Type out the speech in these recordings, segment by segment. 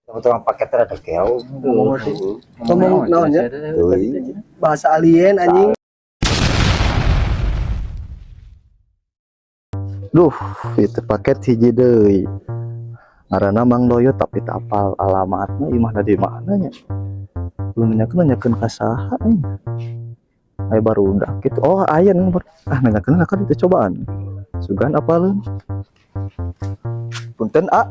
Tukang paket rada keau. Ngomong naon ya? Bahasa alien anjing. Duh, itu paket hiji deui. Ngaranna Mang Doyo tapi tak apal alamatna imahna di mana nya. Belum nanyakeun nanyakeun ka saha aing. Aya barudak gitu. Oh, aya nomor. Ah, nanyakeun kan itu cobaan. Sugan apaleun. Punten A.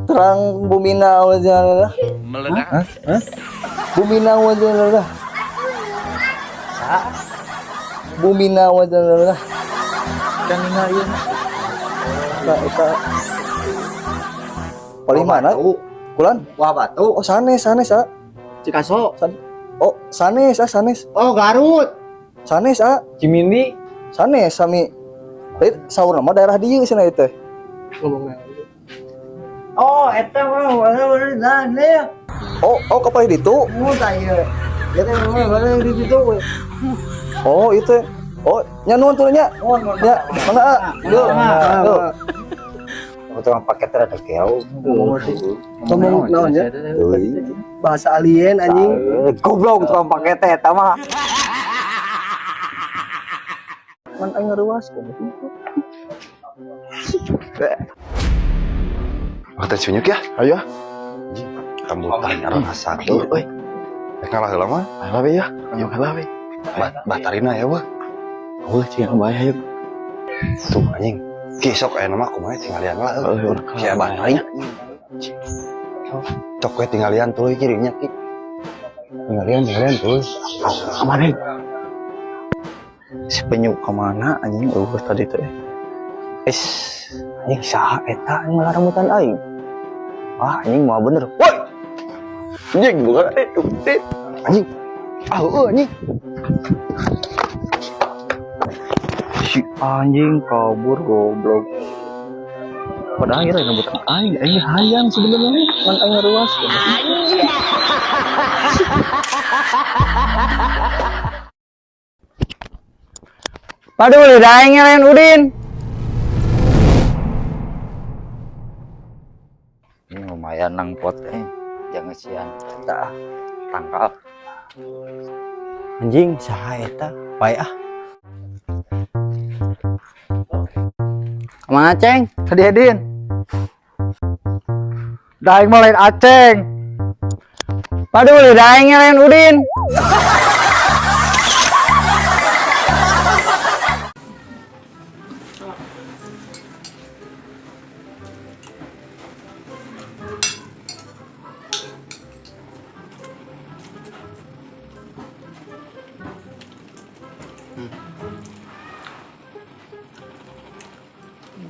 Terang bumina wajah. Meledak. Hah? Bumina wajah. Bumina wajah. Kan ningali ieu. Eta eta. Paling mana? Kulan? Wah Batu. Oh, sanes, sanes, ah. Cikaso. Oh, sanes, ah, sanes. Oh Garut. Sanes, ah. Cimindi. Sanes sami. Lain saur nama daerah dieu cenah ieu teh. Ngomong naon. Oh eta mah wala ya. Oh, oh kapal ditu. Mu tah ieu. Ya teh mah wala di ditu we. Oh, itu. Oh, nya nuhun tuh nya. Nya, mangga ah. Yo. Yo. Tukang paket rada keau. Ngomong naon ya? Bahasa alien anjing. Goblok tukang paket teh eta mah. Man aing ngaruas. Waktu sunyuk ya? Ayo, Rambutan arah satu. euy. Rek ngalah heula mah. Ayo we ya. Ayo ngalah we. Batarina ya wah. Eueuh cing bae ayo. Tuh anjing. Ki sok aya nama kumaha tinggalian lah. Eueuh urang Si Abah tarinya. Cok we tinggalian tuluy kirinya ki. Tinggalian tinggalian tuluy. Aman. Si penyu kemana anjing eueuh tadi teh. Is, anjing saha eta anjing malah rambutan aing. Wah, anjing mah bener. Woi. Anjing bukan eh. Anjing. Ah heueuh anjing. Si anjing kabur goblok. Padahal ieu rambutan aing, aing hayang sebenarnya man aing ngaruas. Paduli da aing lain Udin. Ini lumayan nang pot eh. Jangan sian eta ah. Tangkal. Anjing saha eta? Bae ah. Kemana Ceng? Tadi Edin. Da aing mah lain Aceng. Paduli da aing lain Udin.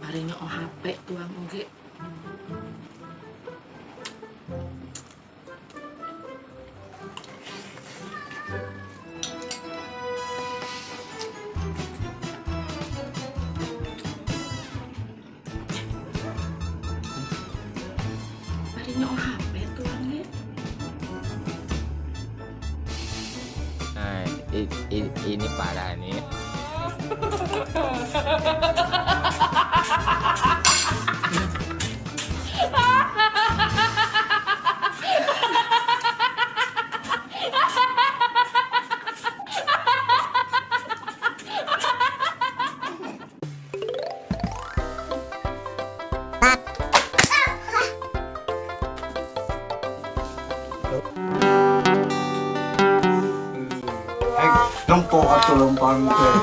Bari nyoo HP tuang oge. Bari nyoo HP tuang ge. Nah, ini parah nih. Nempo atuh lempang teh.